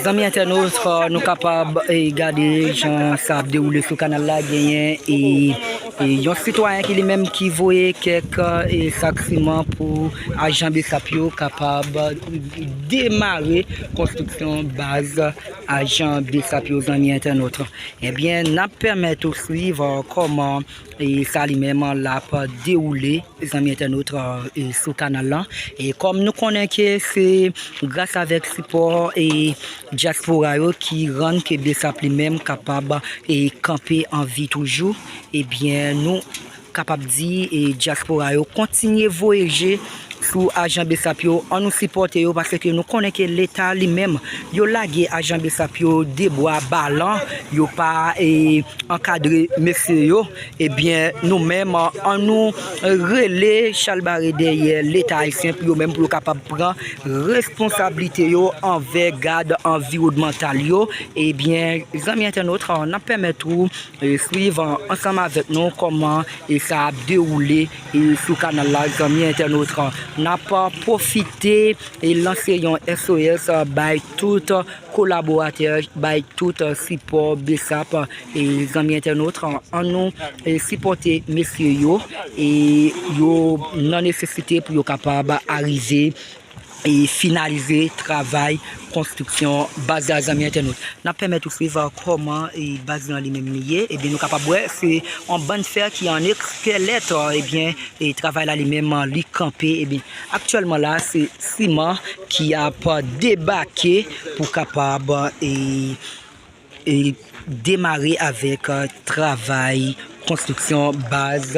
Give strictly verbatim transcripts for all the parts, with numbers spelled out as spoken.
Zanmi entènot, nou kapab e, gade jan sa ap dewoule sou kanal la. Genyen e, e, yon sitwayen ki li menm ki voye kèk e, sak siman pou ajan besap yo kapab demare konstriksyon baz ajan besap yo, zanmi entènot. Ebyen, n ap pèmèt ou swiv kòman e, sa li menm l ap dewoule, zanmi entènot, e, sou kanal lan. E kòm nou konnen ke se gras avèk sipò e dyaspora yo ki rann ke besap li menm kapab e kanpe an vi toujou, ebyen, nou kapab di e dyaspora yo kontinye voye je sou ajan besap yo, ann nou sipòte yo, paske nou konnen ke leta li menm, yo lage ajan besap yo de bwa balan, yo pa e, ankadre mesye yo. Ebyen, nou menm, ann nou rele chalbare dèyè leta ayisyen pou yo menm, pou yo kapab pran responsablite yo anvè gad anviwònmantal yo. Ebyen, zanmi entènot, n ap pèmèt ou e, swiv ansanm avèk nou kòman e, sa ap dewoule e, sou kanal la, zanmi entènot. N ap pwofite e, lanse yon S O S bay tout kolaboratè, bay tout sipò besap e, zanmi entènot. Ann nou e, sipòte mesye yo e, yo nan nesesite pou yo kapab arive e finalize travay konstriksyon baz la, zanmi entènot. N ap pèmèt ou swiv kòman e, baz lan li menm li ye. Ebyen, nou kapab wè se yon bann fè ki an eskelèt, ebyen, e travay la li menm li kanpe. Ebyen, aktyèlman la, se siman ki ap debake pou kapab e, e demare avèk e, travay konstriksyon baz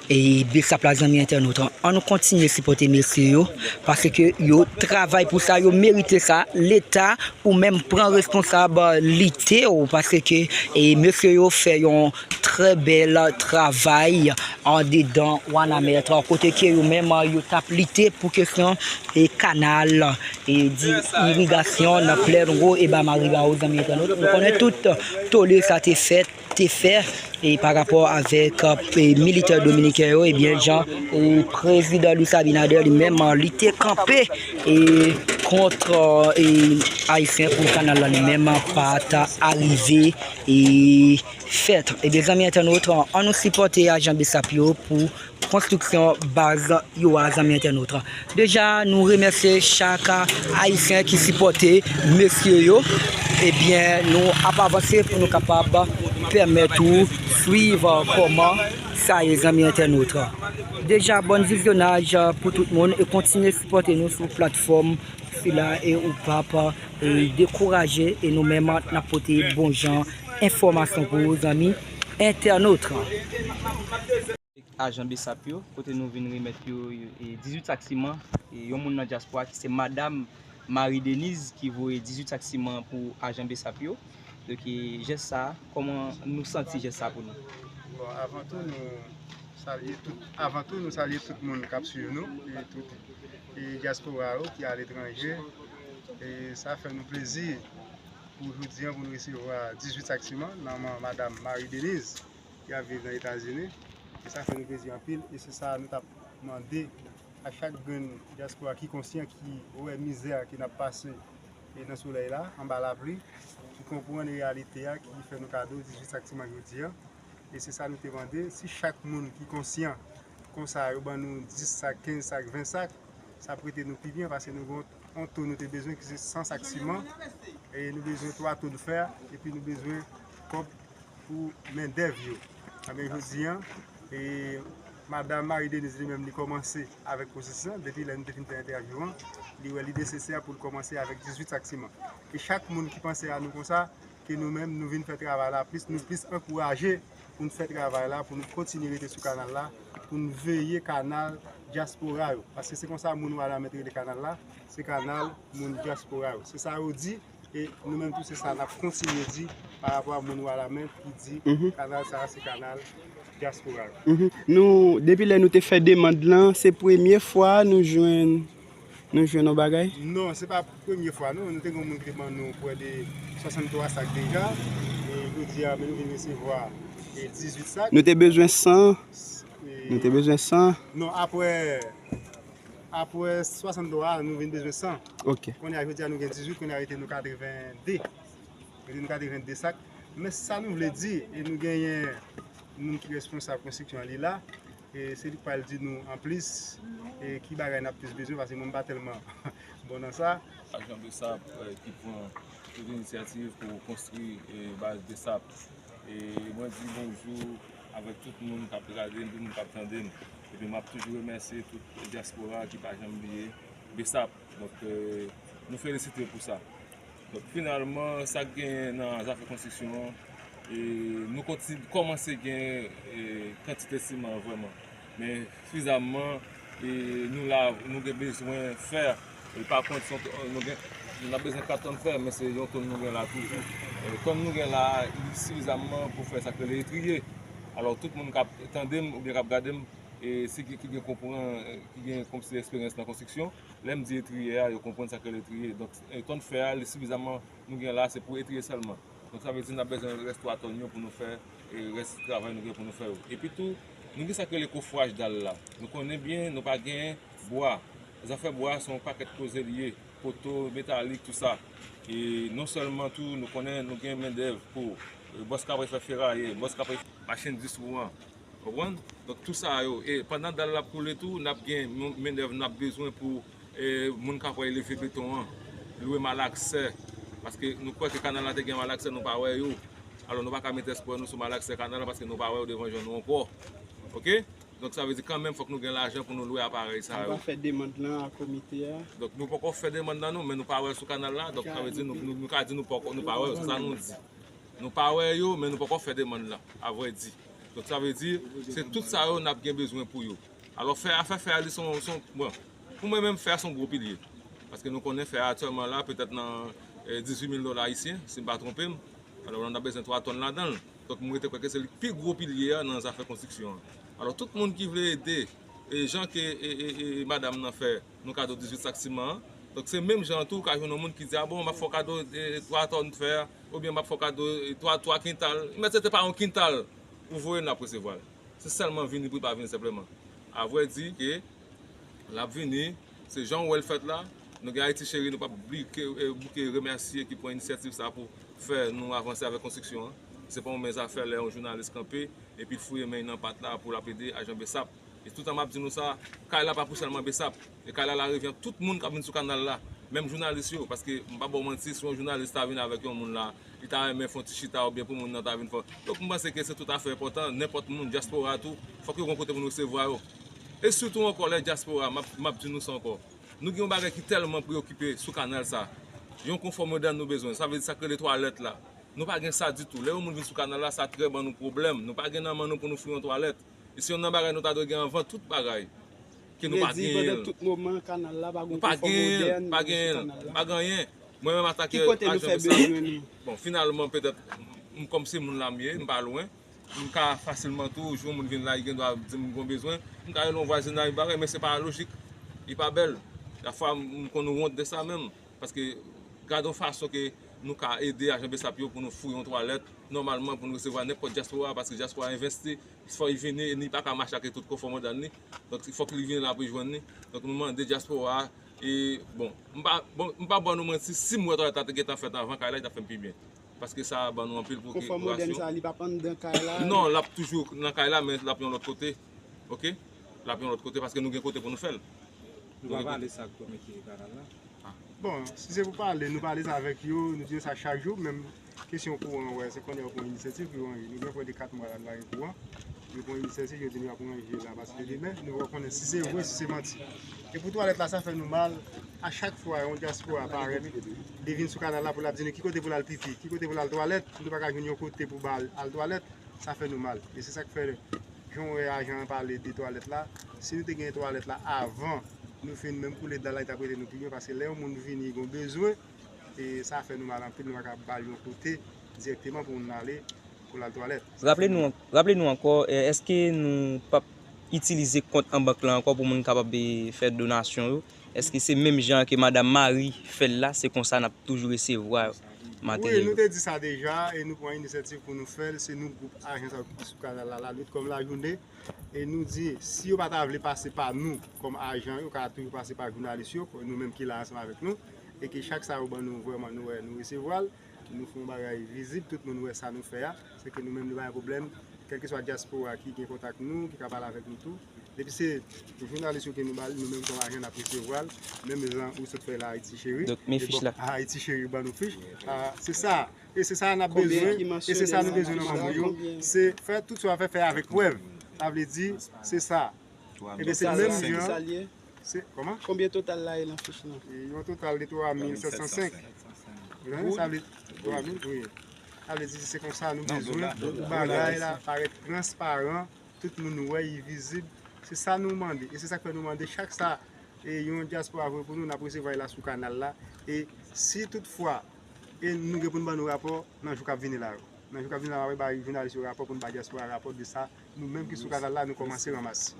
e, besap la, zanmi entènot. Ann nou kontinye sipòte mesye yo, paske yo travay pou sa, yo merite sa. Leta, ou menm pran responsablite w, paske e, mesye yo fè yon trè bèl travay andedan Wanament, kote ke yo menm yo t ap lite pou kesyon e, kanal e, di irigasyon nan Plèn Wo e Ba Maribawo, zanmi entènot. Nou konnen tout tole sa te fèt, te fè e, pa rapò avèk e, militè dominiken yo, ebyen, jan e, prezidan Luis Abinader li menm li te kanpe e, kont e, ayisyen pou kanal la li menm pa ta arive e, fèt. Ebyen, zanmi entènot, ann nou sipòte ajan besap yo pou konstriksyon baz yo a, zanmi entènot. Deja, nou remèsye chak ayisyen ki sipòte mesye yo. Ebyen, nou ap avanse pou nou kapab pèmèt ou swiv kòman sa ye, zanmi entènot. Deja, bòn vizyonaj pou tout moun e kontinye sipòte nou sou platfòm sila e ou p ap e, dekouraje e nou menm n ap pote bon jan enfòmasyon pou ou, zanmi entènot. Ajan besap yo, kote nou vin remèt yo e, dizuit sak siman. E, yon moun nan dyaspora ki se Madam Marie Denise ki voye dizuit sak siman pou ajan besap yo. Donk, e, jès sa, kòman nou santi jès sa pou nou? Bon, avan tou, nou salye tout, avan tou, nou salye tout moun k ap swiv nou, e tout e dyaspora yo ki aletranje. E sa fè nou plezi pou jodi an pou nou resevwa dizuit sak siman nan men Madam Marie Denise ki ap viv nan Etazini. E sa fè nou plezi anpil. E se sa nou t ap mande a chak grenn dyaspora ki konsyan, ki wè mizè ke n ap pase e nan solèy la, anba lapli, ki konprann reyalite a, ki fè nou kado dizuit sak siman jodi an. E se sa nou te mande. Si chak moun ki konsyan konsa yo ban nou dis sak, kenz sak, ven sak, sa ap rete nou pi byen, paske nou gen yon to nou te bezwen ki se san sak siman, e nou bezwen twa tonn fè, epi nou bezwen kòb pou mendèv yo. Ebyen, jodi an, e Madam Marie Denise li menm, li kòmanse avèk pwosesis lan. Depi lè nou te fin fè entèvyou an, li wè li nesesè pou l kòmanse avèk dizuit sak siman. E chak moun ki panse a nou konsa, ke nou menm, nou vin fè travay la plis, nou plis ankouraje pou n fè travay la, pou nou kontinye rete sou kanal la, pou n veye kanal dyaspora yo. Paske se konsa moun Wanament rele kanal la, se kanal moun dyaspora yo. Se sa yo di, e nou menm tou se sa n ap kontinye di pa rapò a moun Wanament ki di kanal sa a se kanal dyaspora yo. Mhm. Nou, depi lè nou te fè demann lan, se premye fwa nou jwenn, nou jwenn yon bagay? Non, se pa premye fwa, non. Nou te gen yon moun ki te ban nou prè de swasanntwa sak deja. E jodi a, men nou vin resevwa e dizuit sak. Nou te bezwen san. E nou te bezwen san. Non, apre, Apre swasant dola, nou vin bezwen san. Ok. Kounye a, jodi a, nou gen dizuit, kounye a rete nou katrevende. Rete nou katrevende sak. Men sa nou vle di, e nou genyen moun ki responsab konstriksyon an, li la. E se li k pral di nou anplis e ki bagay n ap plis bezwen, paske mwen m pa tèlman bon nan sa. Ajan Besap eh, ki pran tout inisyativ pou konstwi eh, baz Besap. E mwen di bonjou avèk tout moun k ap gade m, tout moun k ap tande m. Epi m ap toujou remèsye tout dyaspora ki pa janm bliye Besap. Donk eh, nou felisite yo pou sa. Donk finalman, sa k genyen nan zafè konstriksyon an, e nou konti- kòmanse gen eh, kantite siman vrèman. Men sifizamman, e nou la, nou gen bezwen fè. E pa kont, se yon- nou gen, nou ap bezwen kat tòn fè, men se yon tòn nou gen la toujou. E tòn nou gen la, li sifizamman pou fè sa k rele etriye. Alò, tout moun k ap tande m oubyen k ap gade m, e si ki, ki gen konpran, ki gen kòmsi eksperyans nan konstriksyon, lè m di etriye a, yo konprann sa k rele etriye. Donk, e tòn fè a, li sifizamman nou gen la, se pou etriye sèlman. Donk, sa vle di n ap bezwen rès twa tòn yo pou nou fè e rès travay nou gen pou nou fè yo. Epi tou, nou gen sa k rele kofraj dal la. Nou konnen byen, nou pa gen bwa. Zafè bwa se yon pakèt koze li ye. Poto, metalik, tou sa. E non sèlman tou, nou konnen nou gen mendèv pou e bòs k ap fè feraye, bòs k ap fè machin dis wou an. Konprann? Donk, tou sa yo. E pandan dal la ap koule tou, n ap gen mendèv n ap bezwen pou e moun k ap eleve beton an, lwe malaksè. Paske nou kwè ke kanal la te gen malaksè, nou pa wè yo. Alò, nou pa ka mete espwa nou sou malaksè kanal la, paske nou pa wè yo devan je nou ankò. Oke? Donk, sa vle di kanmenm, fòk nou gen lajan pou nou lwe aparèy sa Nou yo. pa fè demann lan a komite a. Donk, nou poko fè demann nan nou, men nou pa wè l sou kanal la. Donk, sa vle di nou, nou, nou ka di nou poko, nou pa wè yo, se sa nou di. Nou pa wè yo, men nou poko fè demann lan, a vrè di. Donk, sa vle di, se tout sa yo n ap gen bezwen pou yo. Alò, fè a, fè fè a, li se yon, se yon, bon, pou mwen menm, fè a se yon gwo pilye. Paske nou konnen fè a aktyèlman la, petèt nan eh, dizuit mil dola ayisyen, si m pa twonpe m. Alò, n ap bezwen twa tòn ladan l. Donk, mwen rete kwè ke se li k pi gwo pilye a nan zafè konstriksyon an. Alò, tout moun ki vle ede, e jan ke e, e, e, madanm nan fè nou kado dizuit sak siman an, donk se menm jan tou ou ka jwenn yon moun ki di, a bon, m ap fè w kado e, twa tòn fè, oubyen m ap fè w kado e, twa, twa kintal. Men se te pa yon kintal ou voye n ap resevwa l. Se sèlman vini pou li pa vini senpleman. A vrè di ke l ap vini, se jan w wè l fèt la, nou gen Ayiti Cheri, nou p ap bouke, eh, bouke remèsye ki pran inisyativ sa pou fè nou avanse avèk konstriksyon an. Se pa yon mens afè lè yon jounalis kanpe epi l fouye men l nan pat la pou l ap ede ajan Besap. E toutan m ap di nou sa, kay la pa pou sèlman Besap. E kay la la revyen tout moun k ap vin sou kanal la. Menm jounalis yo, paske m pa ba w manti, si yon jounalis ta vin avèk yon moun la, li ta renmen fè yon ti chita oubyen pou moun nan ta vin fè. Donk m panse ke se tout afè enpòtan, nenpòt moun, dyaspora tou, fòk yo gen yon kote pou nou resevwa yo. E sitou ankò lè dyaspora, m ap, m ap di nou sa ankò. Nou gen yon bagay ki tèlman preyokipe sou kanal sa. Yon konfò modèn nou bezwen, sa vle di sa k rele twalèt la. Nou pa gen sa ditou. Lè yon moun vin sou kanal la, sa trè ban nou pwoblèm. Nou pa gen nan men nou pou nou foure yon twalèt. E se youn nan bagay nou ta dwe gen anvan tout bagay. Ke nou pa Vle di, genyen pandan l. tout moman, kanal la pa Nou gen pa konfò genyen l, modèn pa sou genyen l, kanal la. Pa genyen. Mwen menm antanke Ki kote nou ajan fè Besap, bezwen nou? Bon, finalman, petèt, m kòm se moun la m ye, m pa lwen. M ka fasilman tou, jou moun vin la, li gen dwa di m gon bezwen. M ka rele yon vwazinay, bagay, men se pa lojik. Li pa bèl. Dafwa, m konn wont de sa menm. Paske, gade yon fason ke nou ka ede ajan Besap yo pou nou foure yon twalèt, nòmalman, pou nou resevwa nenpòt dyaspora, paske dyaspora envesti, fò li vini, e li pa ka mache ak tout konfò modèn li. Donk, fòk li vini la pou li jwenn li. Donk, nou mande dyaspora, e, bon, m pa, bon, m pa ba nou manti, si m wè twalèt la te gentan fèt avan, kay la, li t ap fè m pi byen. Paske sa ban nou anpil pou Konfò modèn sa, li p ap anndan kay la? Non, l ap toujou nan kay la, men l ap yon lòt kote. Oke? L ap yon lòt kote, paske nou gen kote pou nou fè l. Nou pa pale sa ak kòmite kanal la? Bon, si se pou pale, nou pale sa avèk yo, nou di yo sa chak jou, menm kesyon kouran, wè, se kounye a yo pran inisyativ pou yo ranje. Nou gen pwès de kat mwa la, nou pa gen kouran. Yo pran inisyativ, yo di nou y ap ranje la, paske demen, nou va konnen si se vre, si se manti. E pou twalèt la, sa fè nou mal. A chak fwa, yon dyaspora parèt, li vin sou kanal la pou l ap di nou ki kote pou l al pipi, ki kote pou l al twalèt, nou pa ka jwenn yon kote pou ba l al twalèt, sa fè nou mal. E se sa k fè, jan w wè ajan an pale de twalèt la, si nou te gen twalèt la avan nou fin menm koule dal la, li t ap rete nou pi byen, paske lè yon moun vini, li gen yon bezwen, e sa fè nou mal anpil, nou pa ka ba l yon kote dirèkteman pou moun nan ale, pou l al twalèt. Raple nou, raple nou ankò, eh, èske nou p ap itilize kont an bank la ankò pou moun kapab eh, fè donasyon yo? Èske se menm jan ke Madanm Marie fè l la, se konsa n ap toujou resevwa Wi, materyèl nou yo? Te di sa deja, e nou pran inisyativ pou nou fè l, se nou gwoup ajan sa yo ki sou kanal la, lanuit kòm lajounen, E nou di, si yo pa ta vle pase pa nou kòm ajan, yo ka toujou pase pa jounalis yo, nou menm ki la ansanm avèk nou, e ke chak sa yo ban nou, vrèman, nou wè, nou resevwa l, nou fè yon bagay vizib, tout moun wè sa nou fè a, se ke nou menm nou pa gen pwoblèm, kèlkeswa dyaspora ki gen kontak nou, ki ka pale avèk nou tou. Depi se jounalis yo ke nou ba li, nou menm kòm ajan n ap resevwa l, menm jan ou sot fè la Ayiti Cheri. Donk, men fich la. Ayiti Cheri ban nou fich. Ah, se sa. E se sa n ap bezwen, e se sa nou bezwen nan manm yo, se fè tout sa w ap fè, fè avèk prèv. Sa vle di, se sa. Ebyen, se menm jan, se, kòman? Konbyen total la ye nan fich lan? E yon total de twa mil sèt san senk. Hein, sa vle, twa mil, wi. Sa vle di, se konsa nou bezwen pou bagay la parèt transparan, tout moun wè, li vizib. Se sa nou mande, e se sa k fè nou mande chak sa e yon dyaspora voye pou nou, n ap resevwa l la sou kanal la. E si toutfwa e nou gen pou n ban nou rapò nan jou k ap vini la yo. Nan jou k ap vini la, n ap bay jounalis yo rapò pou n bay dyaspora rapò de sa nou menm ki sou kanal la, nou kòmanse ranmase.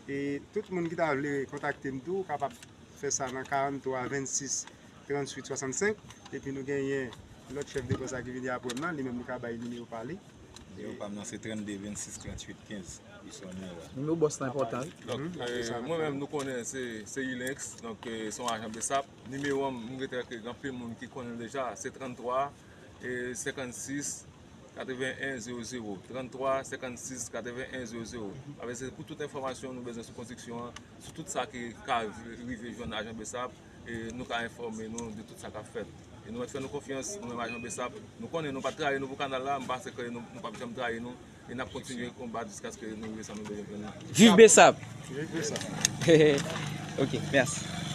E tout moun ki ta vle kontakte m tou, kapab fè sa nan karant twa vennsis tranntuit swasannsenk. Epi nou genyen lòt chèf de baz la ki vini apre m nan, li menm li ka bay nimewo pa li. Nimewo pa m nan se trannde vennsis tranntuit kenz. Nimewo bòs la enpòtan, wi. Donk, mwen menm, nou konnen se, se Ilinx, donk, eh, se yon ajan BSAP. Nimewo an, m gentan ke gen anpil moun ki konnen l deja, se tranntwa, eh, senkannsis, katreven en, zewo zewo. Tranntwa, senkannsis, katreven en, zewo zewo. Avèk se pou tout enfòmasyon nou bezwen sou konstriksyon an, sou tout sa ki ka rive jwenn ajan BSAP, e nou ka enfòme nou de tout sa k ap fèt. E nou mèt fè nou konfyans, nou menm ajan BSAP, nou konnen nou pa t trayi nou pou kanal la, m panse ke nou, nou p ap janm trayi nou, e n ap kontinye konbat jiskaske nou rive sa nou bezwen jwenn nan. Viv BSAP! Viv BSAP! Ok, mèsi.